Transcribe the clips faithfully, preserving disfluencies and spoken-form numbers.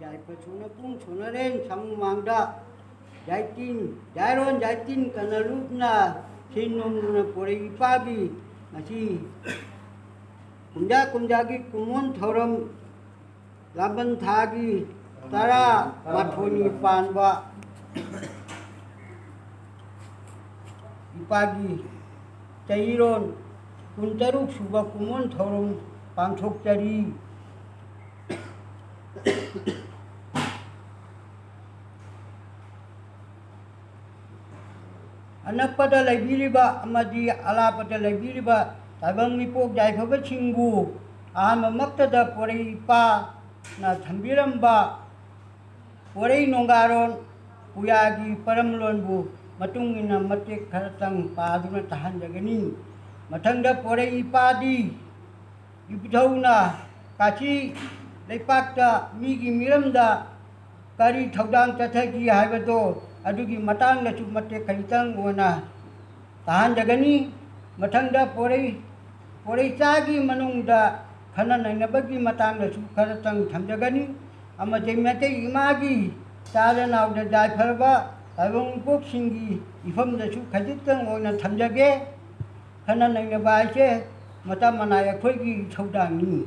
ꯌꯥꯏꯐ ꯁꯣꯟꯅ ꯄꯨꯡ ꯁꯣꯟꯅꯔꯦꯟ ꯁꯪ ꯃꯥꯡꯗ ꯌꯥꯏꯇꯤꯟ, ꯌꯥꯏꯔꯣꯟ ꯌꯥꯏꯇꯤꯟ ꯀꯟꯅ ꯂꯨꯞꯅ ꯁꯤꯟ ꯅꯣꯡꯗꯨꯅ ꯄꯣꯔꯩ ꯏꯄꯥꯒꯤ ꯉꯁꯤ ꯀꯨꯝꯖꯥ ꯀꯨꯝꯖꯥꯒꯤ ꯀꯨꯝꯑꯣꯟ ꯊꯧꯔꯝ ꯂꯥꯡꯕꯟ ꯊꯥꯒꯤ ꯇꯔꯥ ꯃꯥꯊꯣꯏꯅꯤ ꯄꯥꯟꯕ ꯏꯄꯥꯒꯤ ꯆꯩꯔꯣꯟ ꯀꯨꯟꯇꯔꯨꯛ ꯁꯨꯕ ꯀꯨꯝꯑꯣꯟ ꯊꯧꯔꯝ ꯄꯥꯡꯊꯣꯛꯆꯔꯤ꯫ ꯑꯅꯛꯄꯗ ꯂꯩꯕꯤꯔꯤꯕ ꯑꯃꯗꯤ ꯑꯂꯥꯞꯄꯗ ꯂꯩꯕꯤꯔꯤꯕ ꯇꯥꯏꯕꯪ ꯃꯤꯄꯣꯛ ꯌꯥꯏꯐꯕꯁꯤꯡꯕꯨ ꯑꯍꯥꯟꯕꯃꯛꯇꯗ ꯄꯣꯔꯩ ꯏꯄꯥꯅ ꯊꯝꯕꯤꯔꯝꯕ ꯄꯣꯔꯩ ꯅꯣꯡꯒꯥꯔꯣꯟ ꯄꯨꯌꯥꯒꯤ ꯄꯔꯝꯂꯣꯟꯕꯨ ꯃꯇꯨꯡ ꯏꯟꯅ ꯃꯇꯦꯛ ꯈꯔꯇꯪ ꯄꯥꯗꯨꯅ ꯇꯥꯍꯟꯖꯒꯅꯤ꯫ ꯃꯊꯪꯗ ꯄꯣꯔꯩ ꯏꯄꯥꯗꯤ ꯏꯕꯨꯙꯧꯅ ꯀꯥꯁꯤ ꯂꯩꯄꯥꯛꯇ ꯃꯤꯒꯤ ꯃꯤꯔꯝꯗ ꯀꯔꯤ ꯊꯧꯗꯥꯡ ꯆꯠꯊꯈꯤ ꯍꯥꯏꯕꯗꯣ ꯑꯗꯨꯒꯤ ꯃꯇꯥꯡꯗꯁꯨ ꯃꯇꯦꯛ ꯈꯖꯤꯛꯇꯪ ꯑꯣꯏꯅ ꯇꯥꯍꯟꯖꯒꯅꯤ꯫ ꯃꯊꯪꯗ ꯄꯣꯔꯩ, ꯄꯣꯔꯩꯆꯥꯒꯤ ꯃꯅꯨꯡꯗ ꯈꯟꯅ ꯅꯩꯅꯕꯒꯤ ꯃꯇꯥꯡꯗꯁꯨ ꯈꯔꯇꯪ ꯊꯝꯖꯒꯅꯤ꯫ ꯑꯃꯗꯤ ꯃꯩꯇꯩ ꯏꯃꯥꯒꯤ ꯆꯥꯗ ꯅꯥꯎꯗ ꯌꯥꯏꯐꯔꯕ ꯇꯥꯏꯕꯪ ꯃꯤꯄꯣꯛꯁꯤꯡꯒꯤ ꯏꯐꯝꯗꯁꯨ ꯈꯖꯤꯛꯇꯪ ꯑꯣꯏꯅ ꯊꯝꯖꯒꯦ꯫ ꯈꯟꯅ ꯅꯩꯅꯕ ꯍꯥꯏꯁꯦ ꯃꯇꯝ ꯃꯅꯥꯏ ꯑꯩꯈꯣꯏꯒꯤ ꯏꯊꯧꯗꯥꯡꯅꯤ꯫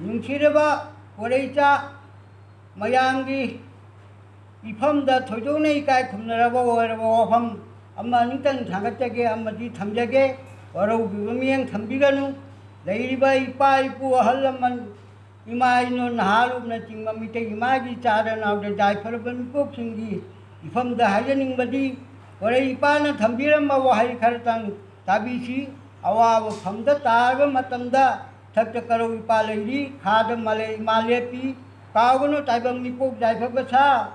ꯅꯨꯡꯁꯤꯔꯕ ꯄꯣꯔꯩꯆꯥ ꯃꯌꯥꯝꯒꯤ ꯏꯐꯝꯗ ꯊꯣꯏꯗꯣꯛꯅ ꯏꯀꯥꯏ ꯈꯨꯝꯅꯔꯕ ꯑꯣꯏꯔꯕ ꯋꯥꯐꯝ ꯑꯃ ꯑꯅꯤꯇꯪ ꯊꯥꯡꯒꯠꯆꯒꯦ ꯑꯃꯗꯤ ꯊꯝꯖꯒꯦ꯫ ꯋꯥꯔꯧꯕꯤꯕ ꯃꯤꯠꯌꯦꯡ ꯊꯝꯕꯤꯒꯅꯨ꯫ ꯂꯩꯔꯤꯕ ꯏꯄꯥ ꯏꯄꯨ ꯑꯍꯜ ꯂꯃꯟ ꯏꯃꯥ ꯏꯅꯣꯟ ꯅꯍꯥꯔꯣꯜꯅꯆꯤꯡꯕ ꯃꯤꯇꯩ ꯏꯃꯥꯒꯤ ꯆꯥꯗ ꯅꯥꯎꯗ ꯌꯥꯏꯐꯔꯕ ꯃꯤꯄꯣꯛꯁꯤꯡꯒꯤ ꯏꯐꯝꯗ ꯍꯥꯏꯖꯅꯤꯡꯕꯗꯤ, ꯄꯣꯔꯩ ꯏꯄꯥꯅ ꯊꯝꯕꯤꯔꯝꯕ ꯋꯥꯍꯩ ꯈꯔꯇꯪ ꯇꯥꯕꯤꯁꯤ꯫ ꯑꯋꯥꯕ ꯐꯝꯗ ꯇꯥꯔꯕ ꯃꯇꯝꯗ ꯊꯛꯇ ꯀꯔꯧ ꯏꯄꯥ ꯂꯩꯔꯤ, ꯈꯥꯗ ꯃꯥꯂꯦ ꯏꯃꯥ ꯂꯦꯞꯄꯤ, ꯀꯥꯎꯒꯅꯨ ꯇꯥꯏꯕꯪ ꯃꯤꯄꯣꯛ ꯌꯥꯏꯐꯕ ꯁꯥ꯫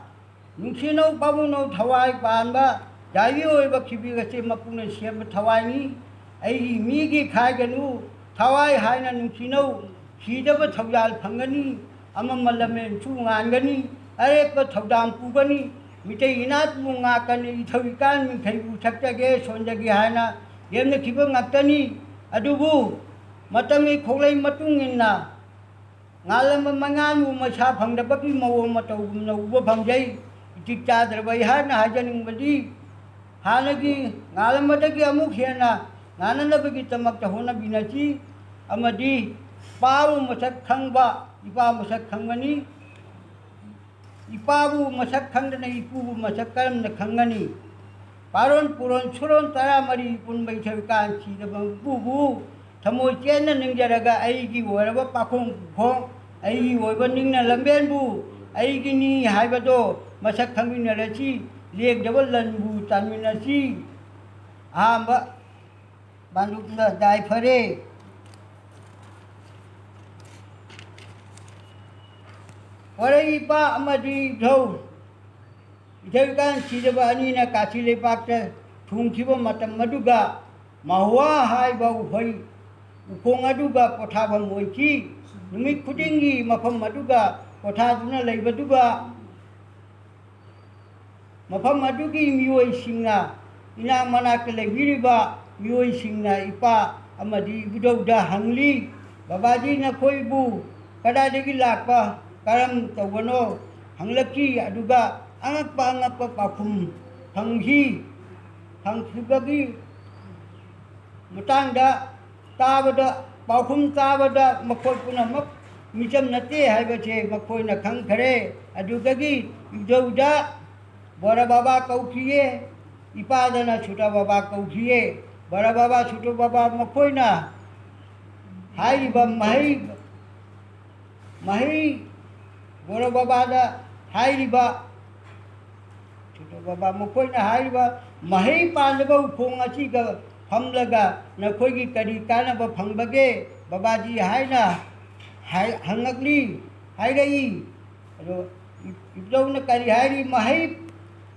ꯅꯨꯡꯁꯤꯅꯧ ꯄꯥꯝꯃꯨꯅꯧ ꯊꯋꯥꯏ ꯄꯥꯟꯕ ꯌꯥꯏꯕꯤ ꯑꯣꯏꯕ ꯈꯤꯕꯤꯛ ꯑꯁꯤ ꯃꯄꯨꯅ ꯁꯦꯝꯕ ꯊꯋꯥꯏꯅꯤ꯫ ꯑꯩꯒꯤ ꯃꯤꯒꯤ ꯈꯥꯏꯒꯅꯨ ꯊꯋꯥꯏ ꯍꯥꯏꯅ ꯅꯨꯡꯁꯤꯅꯧ꯫ ꯁꯤꯗꯕ ꯊꯧꯖꯥꯜ ꯐꯪꯒꯅꯤ꯫ ꯑꯃꯝꯕ ꯂꯝꯃꯦꯟꯁꯨ ꯉꯥꯟꯒꯅꯤ꯫ ꯑꯔꯦꯞꯄ ꯊꯧꯗꯥꯡ ꯄꯨꯒꯅꯤ꯫ ꯃꯤꯇꯩ ꯏꯅꯥꯠꯄꯨ ꯉꯥꯛꯀꯅꯤ꯫ ꯏꯊꯧ ꯏꯀꯥꯟ ꯃꯤꯡꯊꯩꯕꯨ ꯁꯛꯆꯒꯦ ꯁꯣꯟꯖꯒꯦ ꯍꯥꯏꯅ ꯂꯦꯝꯅꯈꯤꯕ ꯉꯥꯛꯇꯅꯤ꯫ ꯑꯗꯨꯕꯨ ꯃꯇꯝꯒꯤ ꯈꯣꯡꯂꯩ ꯃꯇꯨꯡ ꯏꯟꯅ ꯉꯥꯜꯂꯝꯕ ꯃꯉꯥꯜꯕꯨ ꯃꯩꯁꯥ ꯐꯪꯗꯕꯒꯤ ꯃꯑꯣꯡ ꯃꯇꯧꯒꯨꯝꯅ ꯎꯕ ꯐꯪꯖꯩ꯫ ꯏꯇꯤꯛ ꯆꯥꯗ꯭ꯔꯕ ꯑꯩꯍꯥꯛꯅ ꯍꯥꯏꯖꯅꯤꯡꯕꯗꯤ, ꯍꯥꯟꯅꯒꯤ ꯉꯥꯜꯂꯝꯕꯗꯒꯤ ꯑꯃꯨꯛ ꯍꯦꯟꯅ ꯉꯥꯟꯅꯅꯕꯒꯤꯗꯃꯛꯇ ꯍꯣꯠꯅꯃꯤꯟꯅꯁꯤ꯫ ꯑꯃꯗꯤ ꯏꯄꯥꯕꯨ ꯃꯁꯛ ꯈꯪꯕ ꯏꯄꯥ ꯃꯁꯛ ꯈꯪꯒꯅꯤ꯫ ꯏꯄꯥꯕꯨ ꯃꯁꯛ ꯈꯪꯗꯅ ꯏꯄꯨꯕꯨ ꯃꯁꯛ ꯀꯔꯝꯅ ꯈꯪꯒꯅꯤ? ꯄꯥꯔꯣꯟ ꯄꯨꯔꯣꯟ ꯁꯨꯔꯣꯟ ꯇꯔꯥꯃꯔꯤ ꯄꯨꯟꯕ ꯏꯊꯣꯏ ꯀꯥꯟ ꯁꯤꯗꯕ ꯃꯄꯨꯕꯨ ꯊꯃꯣꯏ ꯆꯦꯠꯅ ꯅꯤꯡꯖꯔꯒ ꯑꯩꯒꯤ ꯑꯣꯏꯔꯕ ꯄꯥꯈꯣꯡ ꯈꯣꯡ, ꯑꯩꯒꯤ ꯑꯣꯏꯕ ꯅꯤꯡꯅ ꯂꯝꯕꯦꯟꯕꯨ ꯑꯩꯒꯤꯅꯤ ꯍꯥꯏꯕꯗꯣ ꯃꯁꯛ ꯈꯪꯃꯤꯟꯅꯔꯁꯤ, ꯂꯦꯡꯗꯕ ꯂꯟꯕꯨ ꯇꯥꯟꯃꯤꯟꯅꯁꯤ꯫ ꯑꯍꯥꯟꯕ ꯃꯥꯟꯗꯨꯞꯅ ꯗꯥꯏ ꯐꯔꯦ꯫ ꯋꯥꯔꯩ ꯏꯄꯥ ꯑꯃꯗꯤ ꯏꯙꯧ, ꯏꯊꯣꯏ ꯀꯥꯟ ꯁꯤꯗꯕ ꯑꯅꯤꯅ ꯀꯥꯁꯤ ꯂꯩꯄꯥꯛꯇ ꯊꯨꯡꯈꯤꯕ ꯃꯇꯝ ꯑꯗꯨꯒ ꯃꯍꯨꯋꯥ ꯍꯥꯏꯕ ꯎꯍꯩ ꯎꯈꯣꯡ ꯑꯗꯨꯒ ꯄꯣꯊꯥꯐꯝ ꯑꯣꯏꯈꯤ꯫ ꯅꯨꯃꯤꯠ ꯈꯨꯗꯤꯡꯒꯤ ꯃꯐꯝ ꯑꯗꯨꯒ ꯄꯣꯊꯥꯗꯨꯅ ꯂꯩꯕꯗꯨꯒ ꯃꯐꯝ ꯑꯗꯨꯒꯤ ꯃꯤꯑꯣꯏꯁꯤꯡꯅ, ꯏꯅꯥꯛ ꯃꯅꯥꯛꯇ ꯂꯩꯕꯤꯔꯤꯕ ꯃꯤꯑꯣꯏꯁꯤꯡꯅ ꯏꯄꯥ ꯑꯃꯗꯤ ꯏꯕꯨꯙꯧꯗ ꯍꯪꯂꯤ, "ꯕꯕꯥꯖꯤ, ꯅꯈꯣꯏꯕꯨ ꯀꯗꯥꯏꯗꯒꯤ ꯂꯥꯛꯄ, ꯀꯔꯝ ꯇꯧꯕꯅꯣ?" ꯍꯪꯂꯛꯈꯤ꯫ ꯑꯗꯨꯒ ꯑꯉꯛꯄ ꯑꯉꯛꯄ ꯄꯥꯎꯈꯨꯝ ꯐꯪꯈꯤ꯫ ꯐꯪꯈꯤꯕꯒꯤ ꯃꯇꯥꯡꯗ ꯇꯥꯕꯗ, ꯄꯥꯎꯈꯨꯝ ꯇꯥꯕꯗ ꯃꯈꯣꯏ ꯄꯨꯝꯅꯃꯛ ꯃꯤꯆꯝ ꯅꯠꯇꯦ ꯍꯥꯏꯕꯁꯦ ꯃꯈꯣꯏꯅ ꯈꯪꯈ꯭ꯔꯦ꯫ ꯑꯗꯨꯗꯒꯤ ꯏꯙꯧꯗ ꯕꯣꯔ ꯕꯥꯕꯥ ꯀꯧꯈꯤꯌꯦ, ꯏꯄꯥꯗꯅ ꯁꯨꯇ ꯕꯥꯕꯥ ꯀꯧꯈꯤꯌꯦ꯫ ꯕꯣꯔ ꯕꯥꯕꯥ, ꯁꯨꯇ ꯕꯥꯕꯥ ꯃꯈꯣꯏꯅ ꯍꯥꯏꯔꯤꯕ ꯃꯍꯩ ꯃꯍꯩ ꯕꯣꯔ ꯕꯥꯕꯥꯗ ꯍꯥꯏꯔꯤꯕ, ꯁꯨꯇ ꯕꯥꯕꯥ ꯃꯈꯣꯏꯅ ꯍꯥꯏꯔꯤꯕ ꯃꯍꯩ ꯄꯥꯟꯗꯕ ꯎꯈꯣꯡ ꯑꯁꯤꯒ ꯐꯝꯂꯒ ꯅꯈꯣꯏꯒꯤ ꯀꯔꯤ ꯀꯥꯟꯅꯕ ꯐꯪꯕꯒꯦ ꯕꯕꯥꯖꯤ ꯍꯥꯏꯅ ꯍꯥꯏ-, ꯍꯪꯉꯛꯂꯤ, ꯍꯥꯏꯔꯛꯏ꯫ ꯑꯗꯣ ꯏꯕꯨꯙꯧꯅ ꯀꯔꯤ ꯍꯥꯏꯔꯤ? "ꯃꯍꯩ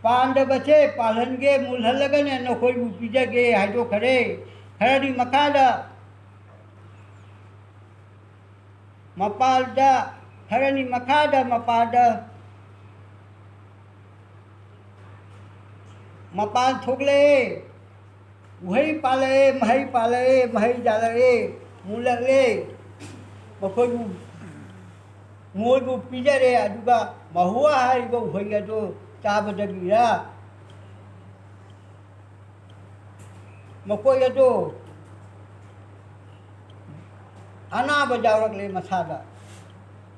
ꯄꯥꯟꯗꯕꯁꯦ ꯄꯥꯜꯍꯟꯒꯦ, ꯃꯨꯜꯍꯜꯂꯒꯅꯦ ꯅꯈꯣꯏꯕꯨ ꯄꯤꯖꯒꯦ" ꯍꯥꯏꯗꯣꯛꯈꯔꯦ꯫ ꯈꯔꯗꯤ ꯃꯈꯥꯗ ꯃꯄꯥꯜꯗ, ꯈꯔꯅꯤ ꯃꯈꯥꯗ ꯃꯄꯥꯜꯗ, ꯃꯄꯥꯟ ꯊꯣꯛꯂꯛꯑꯦ꯫ ꯎꯍꯩ ꯄꯥꯜꯂꯛꯑꯦ, ꯃꯍꯩ ꯄꯥꯜꯂꯛꯑꯦ, ꯃꯍꯩ ꯌꯥꯜꯂꯛꯑꯦ꯫ ꯃꯨꯜꯂꯛꯂꯦ꯫ ꯃꯈꯣꯏꯕꯨ, ꯃꯣꯏꯕꯨ ꯄꯤꯖꯔꯦ꯫ ꯑꯗꯨꯒ ꯃꯍꯨꯋꯥ ꯍꯥꯏꯔꯤꯕ ꯎꯍꯩ ꯑꯗꯨ ꯆꯥꯕꯗꯒꯤꯔ ꯃꯈꯣꯏ ꯑꯗꯨ ꯑꯅꯥꯕ ꯌꯥꯎꯔꯛꯂꯦ ꯃꯁꯥꯗ꯫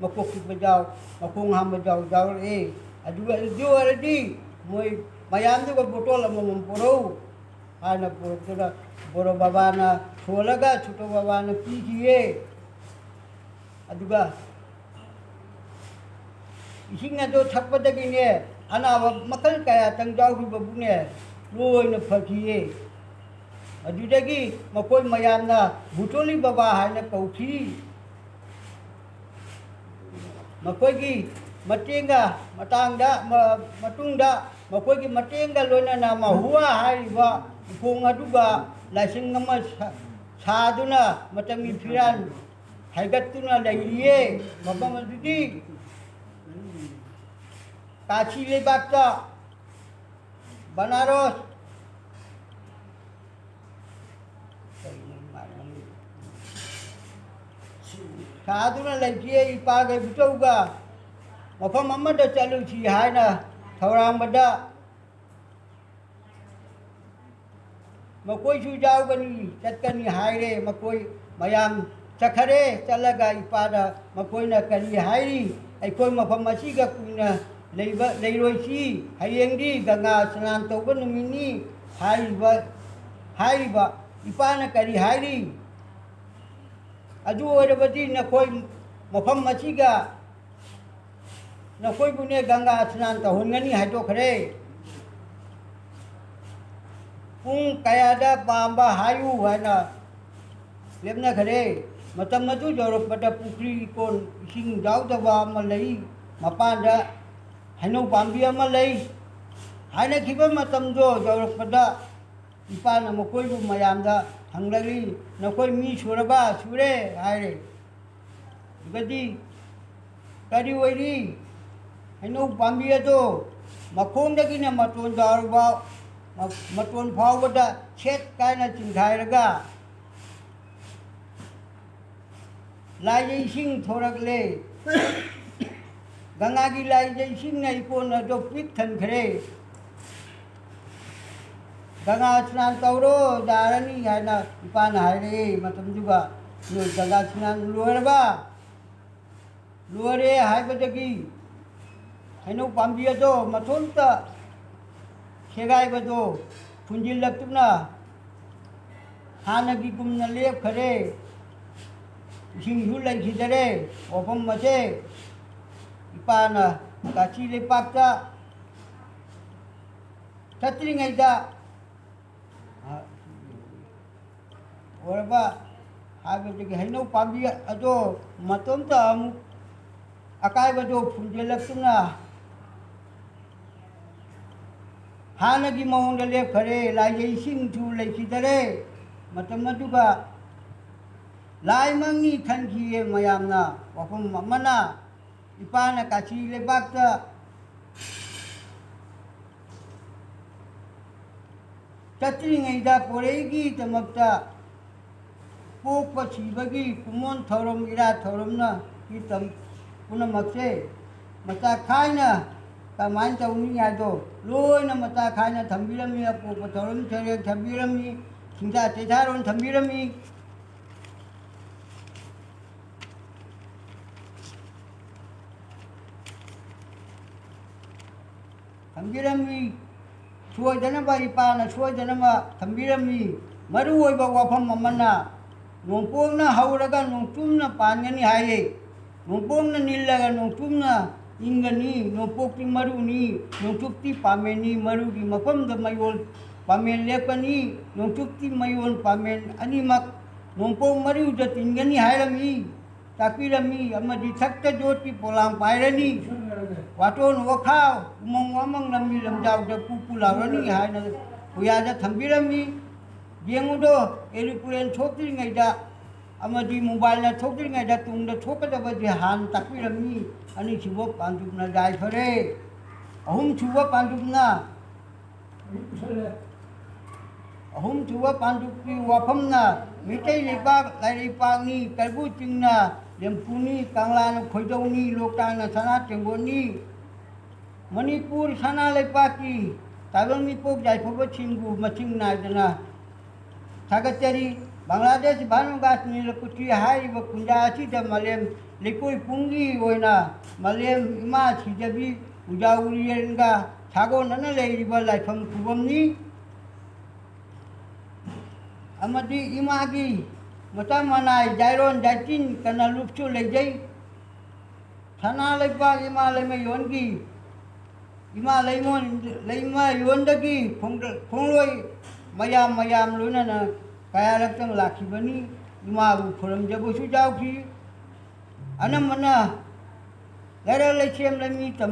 ꯃꯀꯣꯛ ꯆꯤꯛꯄ ꯌꯥꯎ, ꯃꯈꯣꯡ ꯍꯥꯝꯕ ꯌꯥꯎ, ꯌꯥꯎꯔꯛꯑꯦ꯫ ꯑꯗꯨꯒ ꯑꯗꯨ ꯑꯣꯏꯔꯗꯤ ꯃꯣꯏ ꯃꯌꯥꯝꯗꯨꯒ ꯕꯣꯇꯣꯜ ꯑꯃꯃꯝ ꯄꯨꯔꯛꯎ ꯍꯥꯏꯅ ꯄꯨꯔꯛꯇꯨꯅ ꯕꯣꯔꯣ ꯕꯕꯥꯅ ꯁꯣꯜꯂꯒ ꯁꯨꯇꯣ ꯕꯕꯥꯅ ꯄꯤꯈꯤꯌꯦ꯫ ꯑꯗꯨꯒ ꯏꯁꯤꯡ ꯑꯗꯨ ꯊꯛꯄꯗꯒꯤꯅꯦ, ꯑꯅꯥꯕ ꯃꯈꯜ ꯀꯌꯥ ꯇꯪꯖꯥꯎꯈꯤꯕꯕꯨꯅꯦ, ꯂꯣꯏꯅ ꯐꯈꯤꯌꯦ꯫ ꯑꯗꯨꯗꯒꯤ ꯃꯈꯣꯏ ꯃꯌꯥꯝꯅ ꯕꯨꯇꯣꯂꯤ ꯕꯕꯥ ꯍꯥꯏꯅ ꯀꯧꯈꯤ꯫ ꯃꯈꯣꯏꯒꯤ ꯃꯇꯦꯡꯒ ꯃꯇꯥꯡꯗ, ꯃ-, ꯃꯇꯨꯡꯗ ꯃꯈꯣꯏꯒꯤ ꯃꯇꯦꯡꯒ ꯂꯣꯏꯅꯅ ꯃꯍꯨꯋꯥ ꯍꯥꯏꯔꯤꯕ ꯎꯈꯣꯡ ꯑꯗꯨꯒ ꯂꯥꯏꯁꯪ ꯑꯃ ꯁꯥ-, ꯁꯥꯗꯨꯅ ꯃꯇꯝꯒꯤ ꯐꯤꯔꯥꯟ ꯍꯥꯏꯒꯠꯇꯨꯅ ꯂꯩꯔꯤꯌꯦ꯫ ꯃꯐꯝ ꯑꯗꯨꯗꯤ ꯀꯥꯁꯤ ꯂꯩꯕꯥꯛꯇ, ꯕꯅꯥꯔꯁ ꯁꯥꯗꯨꯅ ꯂꯩꯈꯤ꯫ ꯏꯄꯥꯒ ꯏꯕꯨꯆꯧꯒ ꯃꯐꯝ ꯑꯃꯗ ꯆꯠꯂꯨꯁꯤ ꯍꯥꯏꯅ ꯊꯧꯔꯥꯡꯕꯗ, ꯃꯈꯣꯏꯁꯨ ꯌꯥꯎꯒꯅꯤ, ꯆꯠꯀꯅꯤ ꯍꯥꯏꯔꯦ꯫ ꯃꯈꯣꯏ ꯃꯌꯥꯝ ꯆꯠꯈꯔꯦ꯫ ꯆꯠꯂꯒ ꯏꯄꯥꯗ ꯃꯈꯣꯏꯅ ꯀꯔꯤ ꯍꯥꯏꯔꯤ? "ꯑꯩꯈꯣꯏ ꯃꯐꯝ ꯑꯁꯤꯒ ꯀꯨꯏꯅ ꯂꯩꯕ, ꯂꯩꯔꯣꯏꯁꯤ꯫ ꯍꯌꯦꯡꯗꯤ ꯒꯪꯒꯥ ꯁ꯭ꯅꯥꯟ ꯇꯧꯕ ꯅꯨꯃꯤꯠꯅꯤ" ꯍꯥꯏꯔꯤꯕ, ꯍꯥꯏꯔꯤꯕ ꯏꯄꯥꯅ ꯀꯔꯤ ꯍꯥꯏꯔꯤ? "ꯑꯗꯨ ꯑꯣꯏꯔꯕꯗꯤ ꯅꯈꯣꯏ ꯃꯐꯝ ꯑꯁꯤꯒ ꯅꯈꯣꯏꯕꯨꯅꯦ ꯒꯪꯒꯥ ꯁ꯭ꯅꯥꯟ ꯇꯧꯍꯟꯒꯅꯤ" ꯍꯥꯏꯗꯣꯛꯈ꯭ꯔꯦ꯫ ꯄꯨꯡ ꯀꯌꯥꯗ ꯄꯥꯝꯕ ꯍꯥꯏꯌꯨ ꯍꯥꯏꯅ ꯂꯦꯞꯅꯈ꯭ꯔꯦ꯫ ꯃꯇꯝ ꯑꯗꯨ ꯌꯧꯔꯛꯄꯗ ꯄꯨꯈ꯭ꯔꯤ ꯏꯀꯣꯟ ꯏꯁꯤꯡ ꯌꯥꯎꯗꯕ ꯑꯃ ꯂꯩ, ꯃꯄꯥꯟꯗ ꯍꯩꯅꯧ ꯄꯥꯝꯕꯤ ꯑꯃ ꯂꯩ꯫ ꯍꯥꯏꯅꯈꯤꯕ ꯃꯇꯝꯗꯣ ꯌꯧꯔꯛꯄꯗ ꯏꯄꯥꯅ ꯃꯈꯣꯏꯕꯨ ꯃꯌꯥꯝꯗ ꯍꯪꯂꯛꯂꯤ, "ꯅꯈꯣꯏ ꯃꯤ ꯁꯨꯔꯕ?" "ꯁꯨꯔꯦ" ꯍꯥꯏꯔꯦ꯫ ꯑꯗꯨꯒꯗꯤ ꯀꯔꯤ ꯑꯣꯏꯔꯤ? ꯍꯩꯅꯧ ꯄꯥꯝꯕꯤ ꯑꯗꯣ ꯃꯈꯣꯡꯗꯒꯤꯅ ꯃꯇꯣꯟ ꯌꯧꯔꯕ, ꯃ-, ꯃꯇꯣꯟ ꯐꯥꯎꯕꯗ ꯁꯦꯠ ꯀꯥꯏꯅ ꯆꯤꯡꯈꯥꯏꯔꯒ ꯂꯥꯏꯖ ꯏꯁꯤꯡ ꯊꯣꯔꯛꯂꯦ꯫ ꯒꯪꯒꯥꯒꯤ ꯂꯥꯏꯖ ꯏꯁꯤꯡꯅ ꯏꯀꯣꯟ ꯑꯗꯨ ꯄꯤꯛ ꯊꯟꯈ꯭ꯔꯦ꯫ ꯒꯪꯒꯥ ꯁ꯭ꯅꯥꯟ ꯇꯧꯔꯣ, ꯌꯥꯔꯅꯤ ꯍꯥꯏꯅ ꯏꯄꯥꯅ ꯍꯥꯏꯔꯛꯑꯦ꯫ ꯃꯇꯝꯗꯨꯒ ꯅꯣꯏ ꯒꯪꯒꯥ ꯁ꯭ꯅꯥꯟ ꯂꯣꯏꯔꯕ? ꯂꯣꯏꯔꯦ ꯍꯥꯏꯕꯗꯒꯤ ꯍꯩꯅꯧ ꯄꯥꯝꯕꯤ ꯑꯗꯣ ꯃꯇꯣꯝꯇ ꯁꯦꯒꯥꯏꯕꯗꯣ ꯐꯨꯟꯖꯤꯜꯂꯛꯇꯨꯅ ꯍꯥꯟꯅꯒꯤꯒꯨꯝꯅ ꯂꯦꯞꯈꯔꯦ꯫ ꯏꯁꯤꯡꯁꯨ ꯂꯩꯈꯤꯗꯔꯦ꯫ ꯋꯥꯐꯝ ꯑꯁꯦ ꯏꯄꯥꯅ ꯀꯥꯆꯤ ꯂꯩꯄꯥꯛꯇ ꯆꯠꯇ꯭ꯔꯤꯉꯩꯗ, ꯑ, ꯑꯣꯏꯔꯕ ꯍꯥꯏꯕꯗꯒꯤ ꯍꯩꯅꯧ ꯄꯥꯝꯕꯤ ꯑꯗꯣ ꯃꯇꯣꯝꯇ ꯑꯃꯨꯛ ꯑꯀꯥꯏꯕꯗꯣ ꯐꯨꯝꯖꯤꯜꯂꯛꯇꯨꯅ ꯍꯥꯟꯅꯒꯤ ꯃꯑꯣꯡꯗ ꯂꯦꯞꯈꯔꯦ꯫ ꯂꯥꯏꯖ ꯏꯁꯤꯡꯁꯨ ꯂꯩꯈꯤꯗꯔꯦ꯫ ꯃꯇꯝ ꯑꯗꯨꯒ ꯂꯥꯏ ꯃꯪꯉꯤ ꯈꯟꯈꯤꯌꯦ ꯃꯌꯥꯝꯅ꯫ ꯋꯥꯐꯝ ꯑꯃꯅ, ꯏꯄꯥꯅ ꯀꯥꯆꯤ ꯂꯩꯕꯥꯛꯇ ꯆꯠꯇ꯭ꯔꯤꯉꯩꯗ ꯄꯣꯔꯩꯒꯤꯗꯃꯛꯇ ꯄꯣꯛꯄ ꯁꯤꯕꯒꯤ ꯀꯨꯝꯑꯣꯟ ꯊꯧꯔꯝ, ꯏꯔꯥꯠ ꯊꯧꯔꯝꯅ ꯃꯤ ꯇꯝ-, ꯄꯨꯝꯅꯃꯛꯁꯦ ꯃꯆꯥ ꯈꯥꯏꯅ ꯀꯃꯥꯏꯅ ꯇꯧꯅꯤ ꯍꯥꯏꯗꯣ ꯂꯣꯏꯅ ꯃꯆꯥ ꯈꯥꯏꯅ ꯊꯝꯕꯤꯔꯝꯃꯤ꯫ ꯑꯄꯣꯛꯄ ꯊꯧꯔꯝ ꯁꯩꯔꯦꯡ ꯊꯝꯕꯤꯔꯝꯃꯤ, ꯆꯤꯡꯖꯥ ꯆꯩꯊꯥꯔꯣꯟ ꯊꯝꯕꯤꯔꯝꯃꯤ꯫ ꯊꯝꯕꯤꯔꯝꯃꯤ꯫ ꯁꯣꯏꯗꯅꯕ ꯏꯄꯥꯅ ꯁꯣꯏꯗꯅꯕ ꯊꯝꯕꯤꯔꯝꯃꯤ꯫ ꯃꯔꯨ ꯑꯣꯏꯕ ꯋꯥꯐꯝ ꯑꯃꯅ, ꯅꯣꯡꯄꯣꯛꯅ ꯍꯧꯔꯒ ꯅꯣꯡꯆꯨꯝꯅ ꯄꯥꯟꯒꯅꯤ ꯍꯥꯏꯌꯦ꯫ ꯅꯣꯡꯄꯣꯛꯅ ꯅꯤꯜꯂꯒ ꯅꯣꯡꯆꯨꯝꯅ ꯏꯪꯒꯅꯤ꯫ ꯅꯣꯡꯄꯣꯛꯇꯤ ꯃꯔꯨꯅꯤ, ꯅꯣꯡꯆꯨꯞꯇꯤ ꯄꯥꯃꯦꯟꯅꯤ꯫ ꯃꯔꯨꯒꯤ ꯃꯐꯝꯗ ꯃꯌꯣꯜ ꯄꯥꯃꯦꯟ ꯂꯦꯞꯀꯅꯤ꯫ ꯅꯣꯡꯆꯨꯞꯇꯤ ꯃꯌꯣꯜ ꯄꯥꯃꯦꯟ ꯑꯅꯤꯃꯛ ꯅꯣꯡꯄꯣꯛ ꯃꯔꯨꯗ ꯇꯤꯟꯒꯅꯤ ꯍꯥꯏꯔꯝꯃꯤ, ꯇꯥꯛꯄꯤꯔꯝꯃꯤ꯫ ꯑꯃꯗꯤ ꯁꯛꯇ ꯖꯣꯠꯀꯤ ꯄꯣꯂꯥꯡ ꯄꯥꯏꯔꯅꯤ꯫ ꯋꯥꯇꯣꯟ ꯋꯥꯈꯥ, ꯎꯃꯪ ꯋꯥꯃꯪ, ꯂꯝꯕꯤ ꯂꯝꯖꯥꯎꯗ ꯄꯨ ꯄꯨ ꯂꯥꯎꯔꯅꯤ ꯍꯥꯏꯅ ꯄꯨꯌꯥꯗ ꯊꯝꯕꯤꯔꯝꯃꯤ꯫ ꯌꯦꯡꯉꯨꯗꯣ, ꯑꯦꯔꯣꯄ꯭ꯂꯦꯟ ꯊꯣꯛꯇ꯭ꯔꯤꯉꯩꯗ ꯑꯃꯗꯤ ꯃꯣꯕꯥꯏꯜꯅ ꯊꯣꯛꯇ꯭ꯔꯤꯉꯩꯗ ꯇꯨꯡꯗ ꯊꯣꯛꯀꯗꯕꯁꯦ ꯍꯥꯟꯅ ꯇꯥꯛꯄꯤꯔꯝꯃꯤ꯫ ꯑꯅꯤꯁꯨꯕ ꯄꯥꯟꯗꯨꯞꯅ ꯌꯥꯏꯐꯔꯦ꯫ ꯑꯍꯨꯝꯁꯨꯕ ꯄꯥꯟꯗꯨꯞꯅ, ꯑꯍꯨꯝꯁꯨꯕ ꯄꯥꯟꯗꯨꯞꯀꯤ ꯋꯥꯐꯝꯅ ꯃꯤꯇꯩ ꯂꯩꯕꯥꯛ ꯂꯥꯏꯔꯩꯄꯥꯛꯅꯤ, ꯀꯩꯕꯨ ꯆꯤꯡꯅ ꯂꯦꯝꯐꯨꯅꯤ, ꯀꯪꯂꯥꯅ ꯈꯣꯏꯗꯧꯅꯤ, ꯂꯣꯛꯇꯥꯛꯅ ꯁꯅꯥ ꯇꯦꯡꯀꯣꯠꯅꯤ꯫ ꯃꯅꯤꯄꯨꯔ ꯁꯅꯥ ꯂꯩꯄꯥꯛꯀꯤ ꯇꯥꯏꯕꯪ ꯃꯤꯄꯣꯛ ꯌꯥꯏꯐꯕꯁꯤꯡꯕꯨ ꯃꯁꯤꯡ ꯅꯥꯏꯗꯅ ꯊꯥꯒꯠꯆꯔꯤ꯫ ꯕꯪꯒ꯭ꯂꯥꯗꯦꯁ ꯚꯥꯅꯨꯒꯥꯁ ꯅꯤꯂꯀꯨꯊꯤ ꯍꯥꯏꯔꯤꯕ ꯀꯨꯟꯖꯥ ꯑꯁꯤꯗ ꯃꯥꯂꯦꯝ ꯂꯩꯀꯣꯏ ꯄꯨꯝꯒꯤ ꯑꯣꯏꯅ ꯃꯥꯂꯦꯝ ꯏꯃꯥ ꯁꯤꯖꯕꯤ ꯎꯖꯥ ꯎꯔꯤꯌꯦꯟꯒ ꯁꯥꯒꯣꯟꯅꯅ ꯂꯩꯔꯤꯕ ꯂꯥꯏꯐꯝ ꯈꯨꯕꯝꯅꯤ꯫ ꯑꯃꯗꯤ ꯏꯃꯥꯒꯤ ꯃꯆꯥ ꯃꯅꯥꯏ ꯖꯥꯏꯔꯣꯟ ꯖꯥꯏꯇꯤꯟ ꯀꯅꯥꯂꯨꯞꯁꯨ ꯂꯩꯖꯩ꯫ ꯁꯅꯥ ꯂꯩꯕꯥꯛ ꯏꯃꯥ ꯂꯩꯃꯌꯣꯟꯒꯤ ꯏꯃꯥ ꯂꯩꯃꯣꯟ ꯂꯩꯃꯌꯣꯟꯗꯒꯤ ꯈꯣꯡꯗ- ꯈꯣꯡꯂꯣꯏ ꯃꯌꯥꯝ ꯃꯌꯥꯝ ꯂꯣꯏꯅꯅ ꯀꯌꯥꯔꯛꯇꯪ ꯂꯥꯛꯈꯤꯕꯅꯤ꯫ ꯏꯃꯥꯕꯨ ꯈꯨꯔꯨꯝꯖꯕꯁꯨ ꯌꯥꯎꯈꯤ꯫ ꯑꯅꯝꯕꯅ ꯂꯩꯔꯛ ꯂꯩꯁꯦꯝ ꯂꯩꯃꯤ ꯇꯝ-